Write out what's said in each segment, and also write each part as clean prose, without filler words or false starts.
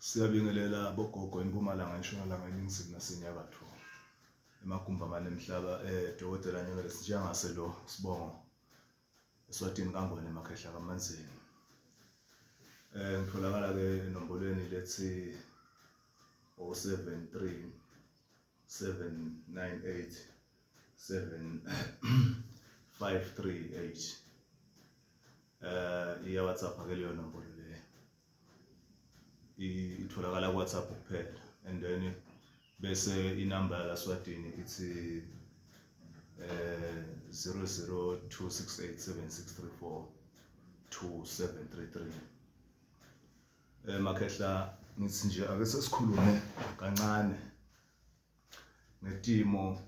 Siyabingelela bogogo eMpumalanga, eNtshonalanga, eNingizimu naseNyakatfo. Emagumbi amane emhlaba eh Dokotela Nyekele Sitshangase lo sibongo eSwatini kaNgwane Makhehla kaManzini. Eh ngitholakala ke enombolweni lethi 073 798 7538. Eh iya WhatsApp ke leyo nombolo leyo. Itholakala ku WhatsApp kuphela and then bese inamba yaSwatini ithi eh 0026876342 733. Eh makhehla ngithi nje ake sesikhulume kancane ngetimo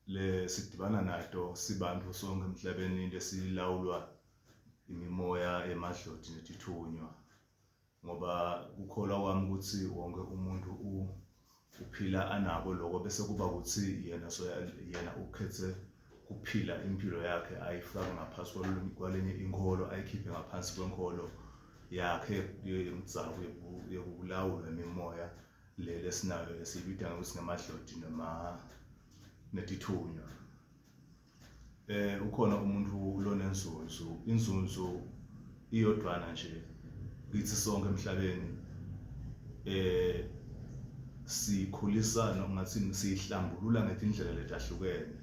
lesidibana nato sibantu sonke emhlabeni lesilawulwa imimoya yemadloti netithunywa ngoba kukholwa kwami ukuthi wonke umuntu uphila anako lokho bese kuba ukuthi yena so yena ukhethe kuphila impilo yakhe ayifake ngaphansi kwalenye inkholo ayikhiphe ngaphansi kwenkolo yakhe yemdzabu yokulawulwa imimoya le lesinayo esiyibita ngokuthi ngamadloti noma netithunywa. Eh ukhona umuntu lonenzunzu, inzunzu iyodwana nje kithi sonke emhlabeni eh sikhulisa noma ngathi siyihlambulula ngetindlela letahlukene.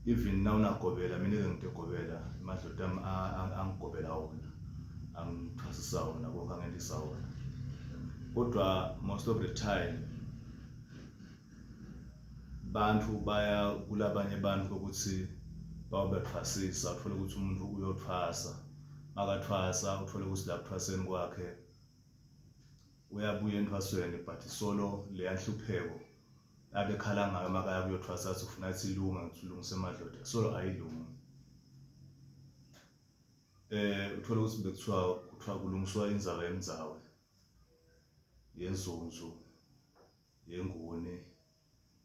Even nawunagobela mina ke ngidegobela emadloti ami angigobela wona angithwasisa wona konke angentisa wona kodwa most of the time bantu baya kulabanye abantu ukuthi bayobathwasisa uthole ukuthi umuntu uyothwasa makathwasa uthole ukuthi la kuthwaseni kwakhe uyabuya enthwasweni but solo leya nhlupheko abekhala ngayo makaya kuyothwasa athi ufuna athi ilunga ngithi ulungise emadloda solo ayilungi. Eh uthole ukuthi bekuthiwa kuthiwa kulungiswa indzaba yemdzawe yenzunzu yenguni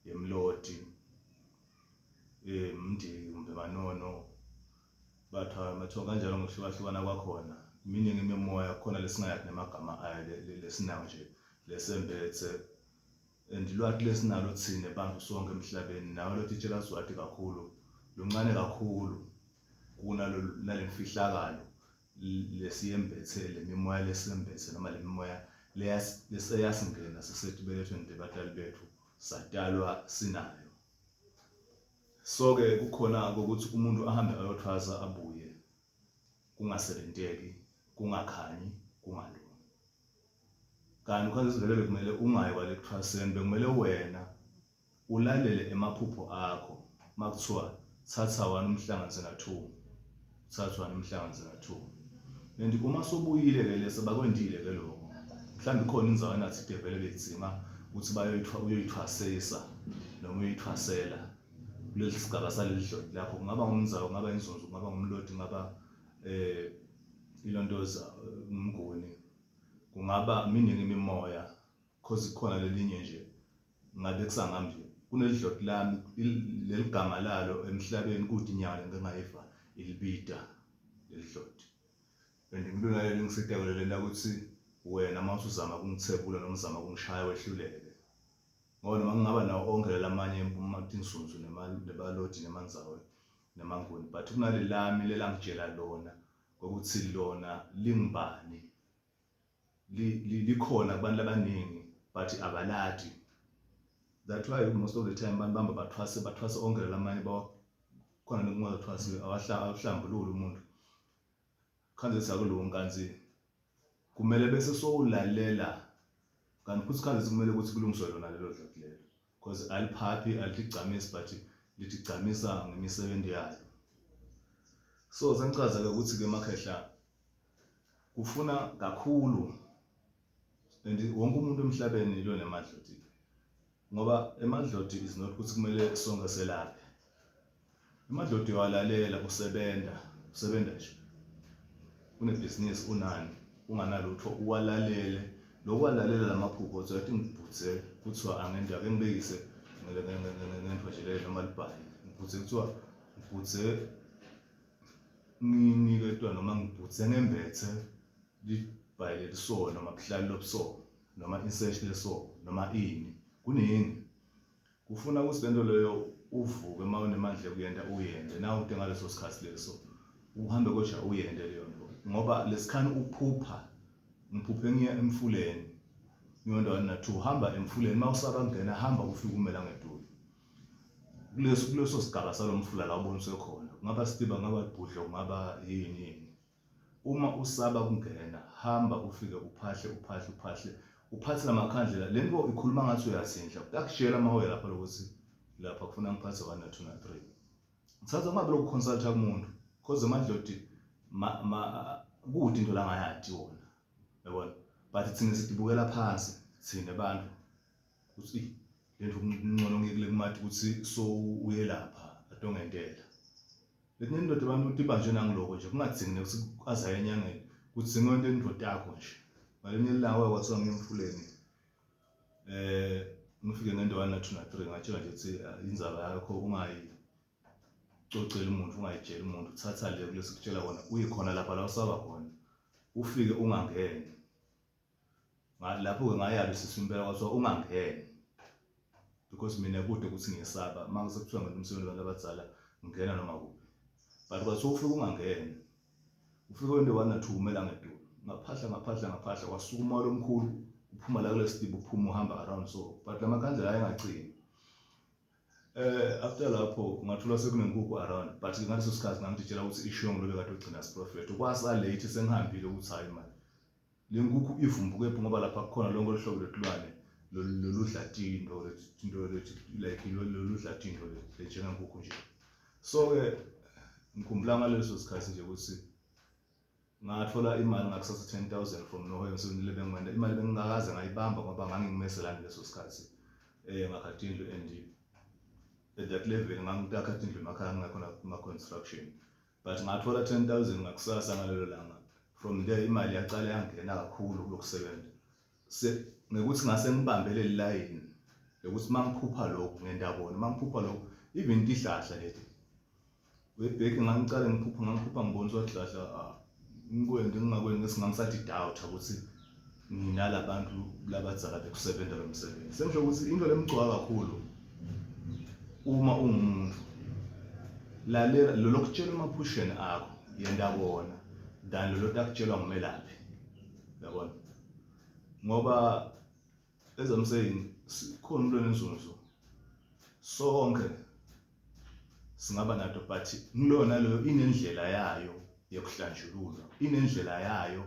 yemlodi mndiki kumbe manono bathiwa mathiwa kanjalo ngokuhlukahlukana kwakhona miningi imimoya khona lesingayazi nemagama ayo lesinayo nje lesembethe and lwati lesinalo thina bantu sonke emhlabeni nawe lotitshela zwati kakhulu luncane kakhulu kunalo nalemfihlakalo lesiyembethe lemimoya lesembethe noma lemimoya leseyasingena sisetibelethweni tebatali bethu satalwa sinayo. So ke kukhona ukuthi umuntu ahambe ayothwasa abuye kungasebenteki kungakhanyi kungalungi. Kanti ukhathi vele bekumele ungayi kwale kuthwaseni bekumele wena ulalele emaphupho akho makuthiwa thatha one umhlanganise na two thatha one umhlanganise na two and uma sobuyile ke lese bakwendile ke lokho mhlawumbe ikhona inzawo enathi devele bedzinga ukuthi bayoyithwa uyoyithwasisa noma uyoyithwasela kulesi sigaba saleli dloti lakho kungaba ngumzawo kungaba inzunzu kungaba ngumloti kungaba eh ilontoza umnguni kungaba miningi imimoya cause kukhona lelinye nje ngabe kusangami nje kunelidloti lami leligama lalo emhlabeni kude inyanga lento engayiva ilibida lelidloti and ngilona leli ngisiteko lelena ukuthi wena uma usuzama kungithebula noma uzama kungishaya wehluleke ngoba noma ngingaba nawo onke lamanye tinsunzu nebalodi nemanzawe nemanguni but kunalelami lelangitshela lona ukuthi lona lingibani likhona kubantu abaningi but abaladi that why most of the time abantu bamba bathwase bathwase onke lamanye khona nokungathwasiwe awuhlambululi umuntu khanze sakulungi kanti kumele bese sowulalela kanti futhi khanze kumele ukuthi kulungiswe lona lelo dloti lelo because aliphaphi alitigcamisi but litigcamisa ngemisebenzi yalo. So sengichaza-ke ukuthi-ke makhehla kufuna kakhulu and wonke umuntu emhlabeni lona emadloti ngoba emadloti is not ukuthi kumele sonke selaphe emadloti uyawalalela usebenza usebenza nje unebhizinisi unani unganalutho uwalalele lokuwalalela lamaphupho uthi athi ngibhuthe kuthiwa angende ake ngibekise ngento nje leyo noma libhayi ngibhuthe kuthiwa ngibhuthe nginiketwa noma ngibhuthe ngembethe. Bhayi leliso noma buhlali lobuso noma inseshi leso noma ini kuningi kufuna ukuthi lento leyo uvuke uma unemandla ekuyenta uyente na ute ngaleso sikhathi leso uhambe koja uyente leyo nto ngoba lesikhani uphupha ngiphuphe ngiya emfuleni ngiyondawana na two hamba emfuleni uma usaba kungena hamba ufike umela ngedulu kuleso kuleso sigaba salomfula la uboniswe khona kungaba sitiba kungaba ibhudlo kungaba yini yini Uma usaba kungena, hamba ufike uphahle uphahle uphahle uphathe lamakhandlela. Le nto ikhuluma ngathi uyazindla. Kuyakutshela uma uya lapha lokuthi lapha kufuna ngiphathe 1 na 2 na 3. Thatha ungabe lokhu consulta kumuntu cause amadloti ma, ma kude into langayadi wona. Yabona? But thina sidibukela phansi thina bantu ukuthi lento kungcono ngikule kumati ukuthi so uyelapha adongentela. Letinye indoda abantu ukuthi ibanjwe nangiloko nje kungadzingi nekuthi aze aye enyangeni kudzinga into indoda yakho nje ngalinye ilanga kwake kwathiwa ngiye emfuleni eh ngifike ngento 1 na 2 na 3 ngatshela nje ukuthi ah, indzaba yakho ungayicoceli umuntu ungayitsheli umuntu thatha le kulesikutshela kona uye khona lapha la usaba khona ufike ungangeni Lapho-ke ngayalwa isisu impela kwathiwa ungangeni because mina kude ukuthi ngiyesaba uma sekuthiwa ngento umsebenzi wabantu abadala ngingena noma kuphi but kwathiwa ufike ungangeni ufike wente one na two umela ngedulu ngaphahla ngaphahla ngaphahla kwasuka umoya omkhulu uphuma la kulesi tibu uphuma uhamba around so but la makhandlela ayengacini Eh after lapho ngathola sekunenkukhu around but ngaleso sikhathi ngangitshela ukuthi ishiyo ngilobe kade ugcina siprofetho kwasa late sengihambile ukuthi hayi mani Le nkukhu ivumbukephi ngoba lapha kukhona lonke luhlobo lwetilwane loludla tinto tinto like loludla tinto njengenkukhu nje. So-ke ngikhumbula ngaleso sikhathi nje ukuthi ngathola imali ngakusasa 10000 from nowhere emsebenzini lebengiwenda imali bengingakaze ngayibamba ngoba ngangingimeselani leso sikhathi eh ngakha tindlu and at that level ngangitakha tindlu emakhaya ngingekho kuma-construction but ngathola 10000 ngakusasa ngalelo langa from there imali yaqala yangena kakhulu kulokusebenza se ngekuthi ngase ngibambe leli line lokuthi mangiphupha lokhu ngenda kona mangiphupha lokhu even tihlahla leti webheki ngangicale ngiphupha ngangiphupha ngibona ukuthi hlahla ah, ngikwende ngingakwenzi ngesi ngangisathi doubt ukuthi nginalabantu labadzala bekusebenza lo msebenzi sengisho ukuthi into lemgcwa kakhulu uma ungumuntu lalela lolo kutshela emaphusheni akho yenda kona than lolo takutshelwa ngumelaphi yabona ngoba as I'm saying sikhona umuntu onenzunzu sonke singaba nato but ngiloyo naloyo inendlela yayo yokuhlanjululwa inendlela yayo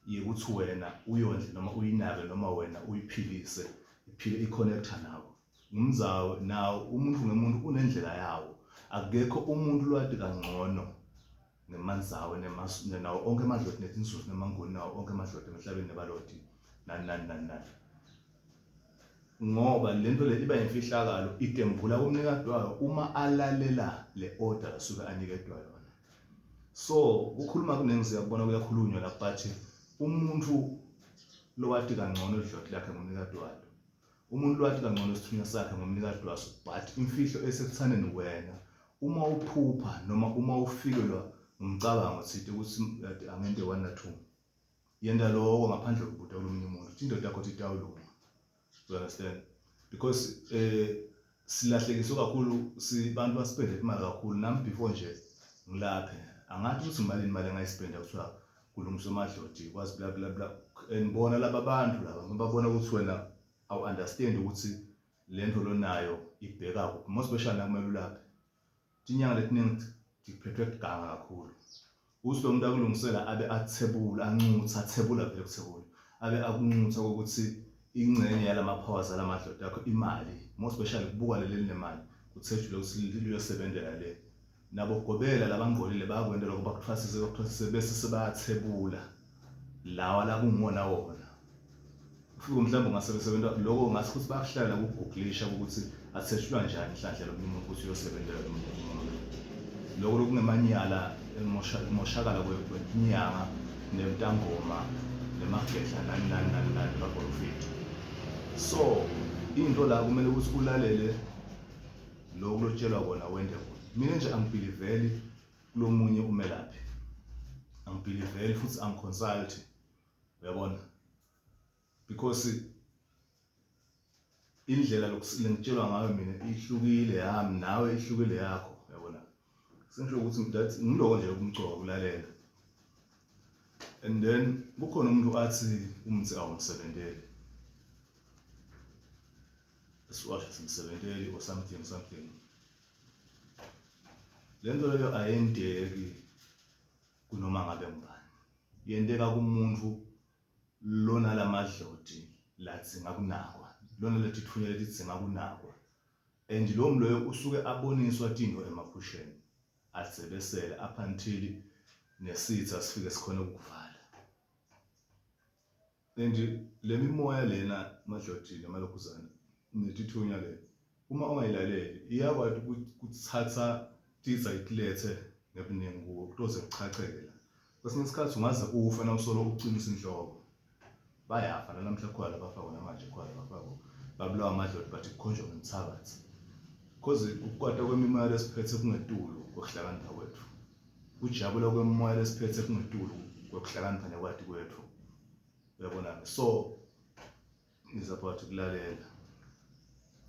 yekuthi wena uyondle noma uyinake noma wena uyiphilise iphile i-connector nawe ngumzawo nawo umuntu ngemuntu unendlela yawo akekho umuntu lwati kangcono ngemanzawe nawo onke amadloti netinzuzu nemangoni nawo onke amadloti emhlabeni nebaloti nani nani nani nani ngoba lento le iba imfihlakalo itembula kumnikati wayo uma alalela le order asuke aniketwa yona So kukhuluma kuningi siyakubona kuyakhulunywa la but umuntu lowati kangcono idloti lakhe ngumnikati walo. Umuntu lowati kangcono isithunywa sakhe ngumnikati waso but imfihlo esekuthaneni wena uma uphupha noma uma ufikelwa ngumcabango thite ukuthi angente 1 na 2 yenta loko ngaphandle kokubuta kulomunye umuntu uthi indoda yakho itawulunga you understand because eh silahlekiswe kakhulu sibantu basipende imali kakhulu nami before nje ngilaphe angathi ukuthi ngimalini imali engayispenda kuthiwa kulungiswe amadloti kwazi bla bla bla and bona laba bantu laba ngibabona ukuthi wena awu understand ukuthi lento lonayo ibheka kuphi most especially nakumele ulaphe Tinyanga letiningi tiphethwe kuganga kakhulu. Uthi lo muntu akulungisela abe athebula, ancutha, athebula vele kuthebula. Abe akuncutha kokuthi ingxenye yalama powers alamadloda akho imali, more especially kubuka leli elinemali, kuthejulwe ukuthi liyosebenzela le. Nabogobela labangcolile bayakwenta lokho bakuthwasise bakuthwasise bese sebayathebula lawa la kunguwona wona. Ufike mhlawumbe ungasebenza lokho ngathi futhi bayakuhlala kugugulisha ukuthi athethulwa njani inhlanhla lomunye umuntu ukuthi uyosebenzela lo muntu umuntu. Lokho lokungemanyala imoshakala kwenyanga nemntangoma nemagedla nani nani nani nani baprofeti. So into la kumele ukuthi ulalele lokhu lotshelwa kona wende kona. Mina nje angibhiliveli kulomunye umelaphi. Angibhiliveli futhi angiconsult. Uyabona? Because indlela lengitshelwa ngayo mina ihlukile yami nawe ihlukile yakho uyabona sengisho ukuthi that ngiloko nje kumcoka kulalela and then kukhona umuntu athi umthi awumsebenteli esiwasho simsebenteli or something something lento leyo ayendeki kunoma ngabe ngubani yenteka kumuntu lona lamadloti ladzinga kunakwa lona letithunywa letidzinga kunakwa and lowo mloyo usuke aboniswa tinto emaphusheni adzebesele up until nesitha sifike sikhona ukukuvala and le mimoya lena madloti namalokhuzana netithunywa le uma ungayilaleli iyakwati ukuthatha titsa ikulethe ngebuningi kuwo kutoze kuchacheke la kwesinye isikhathi ungaze ufe na usolo uqinisa inhloko bayafa nanamhla khona labafa kona manje khona labafa kona babulawa amadloti bathi kukhonjwa ngemthakathi cause ukukwata kwemimoya lesiphethe kungetulu kwekuhlakanipha kwethu kujabula kwemoya lesiphethe kungetulu kwekuhlakanipha nekwati kwethu uyabona so is about ukulalela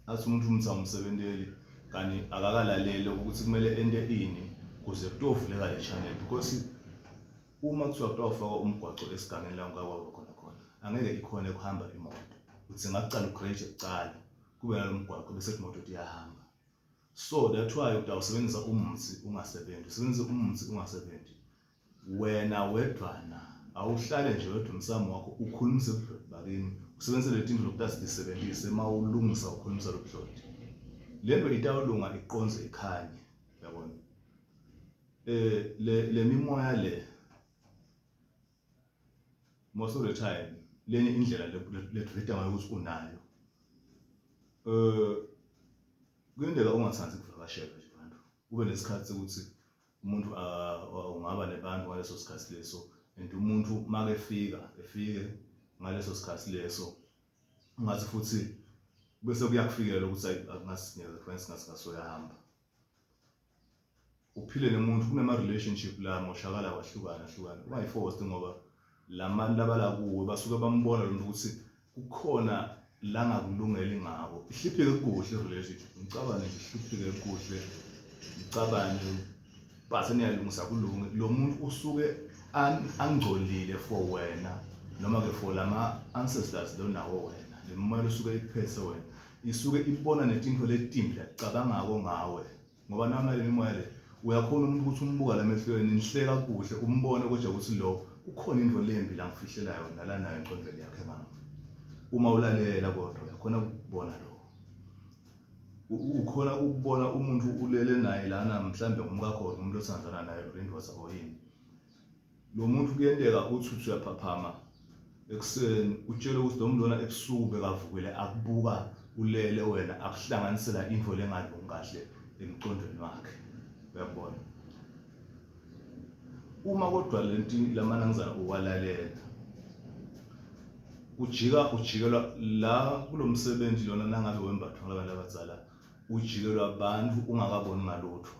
athi umuntu umthi awumsebenteli kani akakalaleli ukuthi kumele ente ini kuze kutovuleka le channel because uma kuthiwa kutawufakwa umgwaco esigangeni la ungakwabo khona khona angeke ikhone kuhamba imoto udzinga kucala ugrade kucala kube nalo mgwaqo bese imoto iyahamba so that's why utawusebenzisa umthi ungasebenzi usebenzise umthi ungasebenzi Wena wedwana awuhlale nje wedwa emsamo wakho ukhulumise ubudloti bakini usebenzise leti ndlu lokutasi tisebentise uma ulungisa ukhulumisa lobudloti lento itawulunga iqonze ikhanye uyabona eh le le mimoya le most of the time lenye indlela leveta ngayo ukuthi unayo eh kuyenzeka ungathandi ukuvakashelwa nje bantu kube nesikhathi sokuthi umuntu ungaba nebantu ngaleso sikhathi leso and umuntu makefika efike ngaleso sikhathi leso ungathi futhi bese kuyakufikela ukuthi akungasingeke kufanele singasingasoyahamba uphile nomuntu kunema relationship la moshakala kwahlukana hlukana ungayiforce ngoba labantu labala kuwe basuke bambona lo muntu ukuthi kukhona la ngakulungeli ngako ihliphike kuhle relationship ngicabane nje ihliphike kuhle ngicabane base niyalungisa kulunge lo muntu usuke angcolile for wena noma ke for lama ancestors lo nawo wena le moya usuke ikuphethe wena isuke ibona netinto letimbi lacabangako ngawe ngoba nawe nale mimoya le uyakhona umuntu ukuthi umbuka la mehlweni nihleka kuhle umbone kodwa ukuthi lo kukhona into lembi la ngifihlelayo nalanayo engqondweni yakhe mama uma ulalela kodwa uyakhona ukubona lokho ukhona ukubona umuntu ulele naye lana mhlambe ngumkakho or umuntu othandana naye or indoda or yini Lo muntu kuyenteka uthi uthi uyaphaphama ekuseni utshele ukuthi lo muntu lona ebusuku bekavukile akubuka ulele wena akuhlanganisela into lengalungi kahle emqondweni wakhe uyabona uma kodwa lenti lamanangizana uwalalela ujika ujikelwa la kulomsebenzi lona nangabe wembathwa ngabantu abadzala ujikelwa abantu ungakaboni ngalutho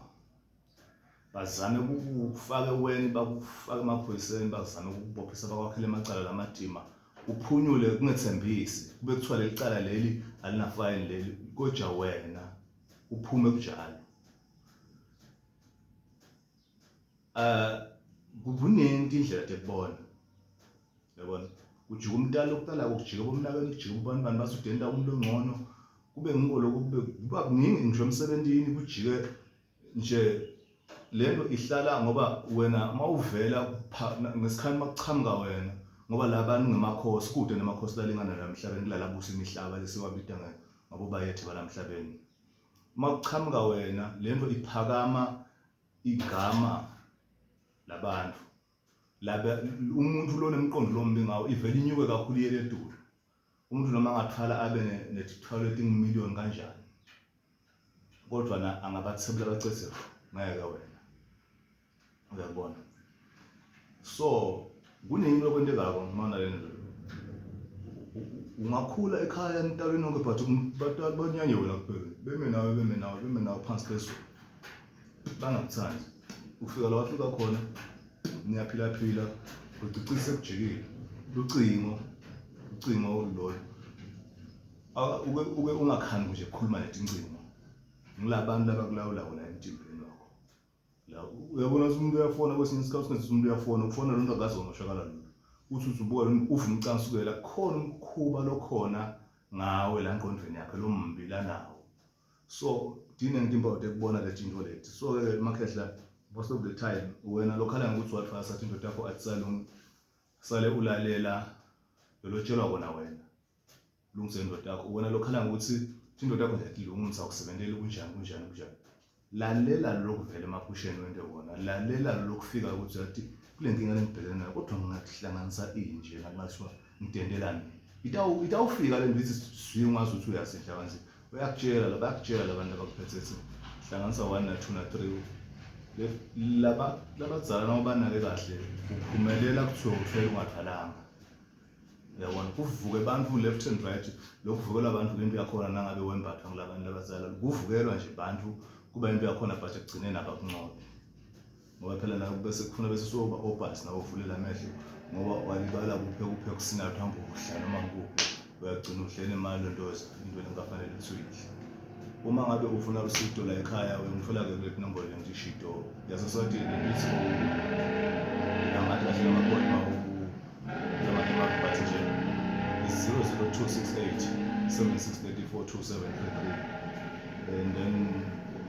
bazame ukukufaka eweni bakufake emaphoyiseni bazame ukukubophisa bakwakhele amacala lamadima uphunyule kungethembisi kube kuthiwa leli cala leli alinafayini leli koja wena uphume kunjalo eh kuningi indlela tekubona yabona kujika umntala okuqala kujika bomnakeni kujika ubani bani base udenta umuntu ongcono kube ngiko lokho kube kuba kuningi ngisho emsebenzini kujike nje lento ihlala ngoba wena mawuvela ngesikhathi makuchamuka wena ngoba labantu ngemakhosi kude namakhosi lalingana la emhlabeni kulala busa imihlaba lesiwabita ngabo bayethe balamhlabeni makuchamuka wena lento iphakama igama labantu laba umuntu lona emqondo lombi ngawo ivele inyuke kakhulu iyele edulu umuntu noma angathwala abe netithwalo etingumiliyoni kanjani kodwa na angabathebula bacethe ngeke wena uyabona so kuningi lokwentekako mana lento ungakhula ekhaya entabeni yonke but batali banyanye wena kuphela beme nawe beme nawe beme nawe phansi phezulu bangakuthandi ufika la wafika khona niyaphilaphila ucicise kujikile. Lucingo, lucingo lolu. Uke uke ungakhani nje ukukhuluma netincingo. Ngilabantu labakulawula wona emtimbeni wakho. La uyabona ukuthi umuntu uyafona kwesinye isikhathi ungathi umuntu uyafona, ufona lo muntu akaze wamoshakala lutho. Uthi uthi ubuka lo muntu uva umcansukela kukhona umkhuba lokhona ngawe la ngqondweni yakhe lombi lanawo. So diningi timpawu tekubona letinto leti. So ke makhehla most of the time wena lokhala ngokuthi wathwasa athi indoda yakho atisalungi sale ulalela lolotshelwa kona wena lungise indoda yakho wena lokhala ngokuthi indoda yakho nje atilungi umsa kusebenteli kunjani kunjani kunjani lalela lokuvela emaphusheni wente wona lalela lokufika ukuthi athi kule nkinga lengibhekene nayo kodwa ngingakuhlanganisa inje ngakungathiwa ngidendela mina itawufika le nto ithi zwi ungazi ukuthi uyazidla kanje uyakutshela la bayakutshela labantu abakuphethe ethi hlanganisa 1 na 2 na 3 laba labadzala noma banake kahle uphumelela kuthiwa uthwele ungathwalanga uyabona kuvuke abantu left and right lokuvukelwa abantu lento yakhona nangabe wembathwa ngulabantu labadzala kuvukelwa nje bantu kuba into yakhona but ekugcineni abakuncobi ngoba phela nawe bese kufuna bese soba obhasi nawe uvulela amehlo ngoba walibala kuphe kuphe kusina uhambe udla noma ngikuphi uyagcina udlele imali lontoza into engafanele ukuthi uyidle uma ngabe ufuna usito la ekhaya uyongithola-ke kule nombolo le ngishito yaseswatini ithi angathi kahle lamakhodi ma lamanye but nje i-00268 7634 2733 and then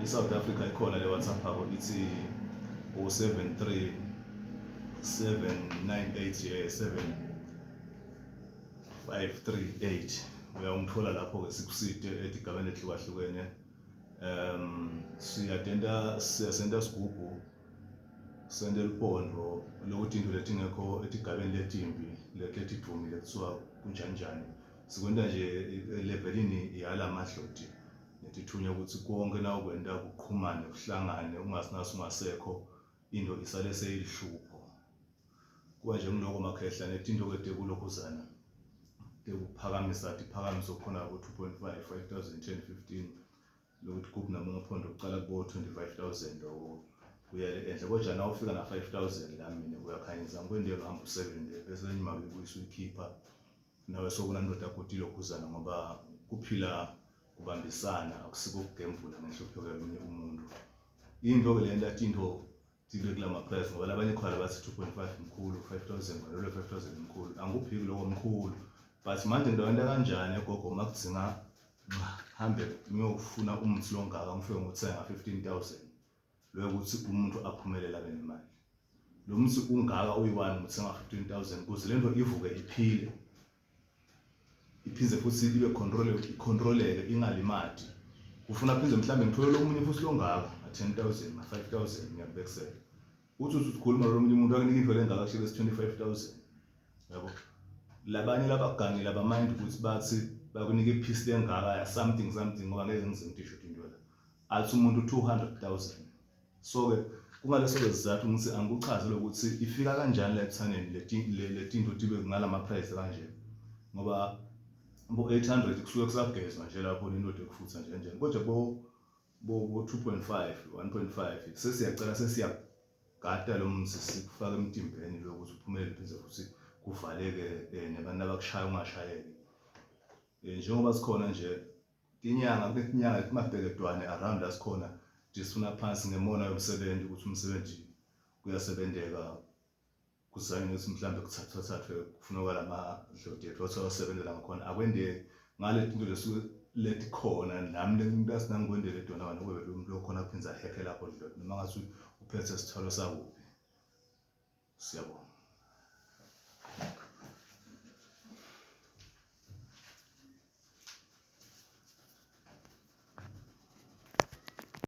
i-South Africa ikhona le WhatsApp yabo ithi 073 798 7538 uyawungithola lapho-ke sikusite etigabeni ehlukahlukene um siyatenta siyasenta sigubhu sente luphondo lokuthi into letingekho etigabeni letimbi leti letidvumile kuthiwa kunjanjani sikwenta nje elevelini yalamadloti netithunywa ukuthi konke nawukwenta kuqhumane kuhlangane ungasinasi ungasekho into isale seyilihlupho kuba nje ngiloko makhehla netinto ke tekulokhuzana tekuphakamisa tiphakamiso khona ko 2.5 5000 10 15 lokuthi kuphi namaphondo kuqala kubo 25000 loko kuya le enhle kodwa na ufika na 5000 la mina uyakhanyisa ngikwendele uhamba usebenze bese enye imali uyibuyisa uyikhipha nawe sokunandoda kodwa ilokhuzana ngoba kuphila kubambisana akusiko ukugembula ngenhlupheko yomunye umuntu into ke lento athi into tibe kula ma-price ngoba labanye khona bathi 2.5 mkhulu 5000 ngalolo 5000 mkhulu angikuphiki lokho mkhulu but manje ngidawenta kanjani egogo uma kudzinga hambe ngiyofuna umuthi longaka ngifike ngothenga 15000 lokuthi umuntu aphumelele abe nemali lo muthi ungaka uyi-one nguthenga 15000 kuze lento ivuke iphile iphinde futhi ibe control icontroleke ingalimati kufuna phinde mhlambe ngithole lomunye futhi longaka nga-10000 nga-5000 ngiyakubekisela uthi uthi ukhuluma lomunye umuntu akunika into lengaka kushele 25000 yabo labanye labagangile abamind ukuthi bathi bakunika ipiece lengaka ya something something ngoba ngeke ngize ngisho into la athi umuntu 200000 so ke kungaleso ke sizathu ngithi angikuchaze lokuthi ifika kanjani la ebuthaneni letinto tibe ngalama price kanje ngoba bo 800 kusuke kusagezwa nje lapho nendoda ekufutha nje nje kodwa bo bo 2.5 1.5 sesiyacela sesiyagada lo mzi sikufaka emtimbeni lokuthi uphumelele phinde futhi kuvaleke eh, nabantu abakushaya ungashayeki eh, njengoba sikhona nje tinyanga kunetinyanga letimabhekedwane around la sikhona tisifuna phansi ngemona yomsebenzi ukuthi umsebenzi kuyasebenteka kuzanywe ukuthi mhlawumbe kuthathwa thathwe kufunakala amadloti ethu athi awasebenzela ngakhona akwendeki ngale tinto lesuke letikhona nami lengintasi nangikwendele tona wena kube lo muntu okhona kuphindze ahekhe lapho dloti noma ngathi uphethe sithwalo sakuphi siyabonga.